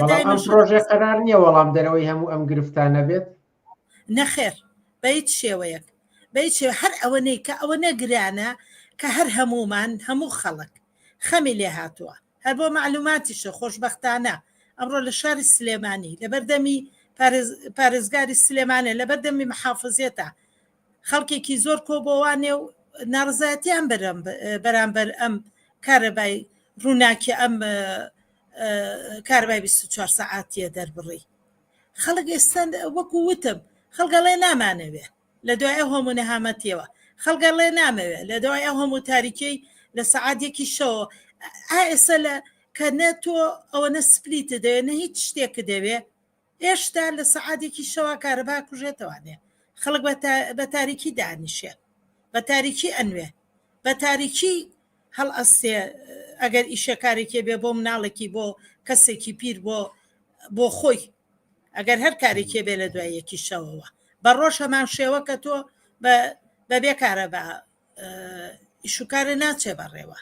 بەڵام ئەم پرۆژە قەرار نییە وەڵام دەرەوەی هەموو ئەم گرفتانە بێت؟ نەخێر بە هیچ شێوەیەک بە هیچ شێوە هەر ئەوەنەی کە ئەوەنە گرانە کە هەر هەموومان هەموو خەڵک خەمی لێ هاتووە هەر بۆ مەعلوماتیشە خۆشبەختانە ئەمڕۆ لە شاری سلێمانی لەبەردەمی پارێزگاری سلێمانێ لەبەردەمی محافزێتە خەڵکێکی زۆر کۆبۆوانێ و ناڕزایەتیان بەرامبەر ئەم کارەبای ڕووناکی ئەم کارەبای 24 سەعاتیە دەربڕی خەڵک ئێستا وەکو وتم خەڵگەڵێ نامانەوێ لە دوای ئەو هەموو نەهامەتیەوە خەڵک ئەڵێ نامەوێ لە دوای ئەو هەموو تاریکیەی لە سەعات یەکی شەوە ئا ئێستا لە کە نە تۆ ئەوەنە سپلیتت دەوێ نە هیچ شتێکت دەوێ ئێشتا لە سەعات یەکی شەوە کارەبا کوژێتەوانێ خەڵک بە تاریکی دانیشێ بە تاریکی ئەنوێ بە تاریکی هەڵئەستێ ئەگەر ئیشەکارێکی بێ بۆ مناڵێکی بۆ کەسێکی پیر بۆ بۆ خۆی ئەگەر هەر کارێکێ بێ لە دوای یەکی شەوەوە بە ڕۆژ هەمان شێوە کە تۆ بە بەبێ کارەبا ئیشوکارە ناچێ بەڕێوە.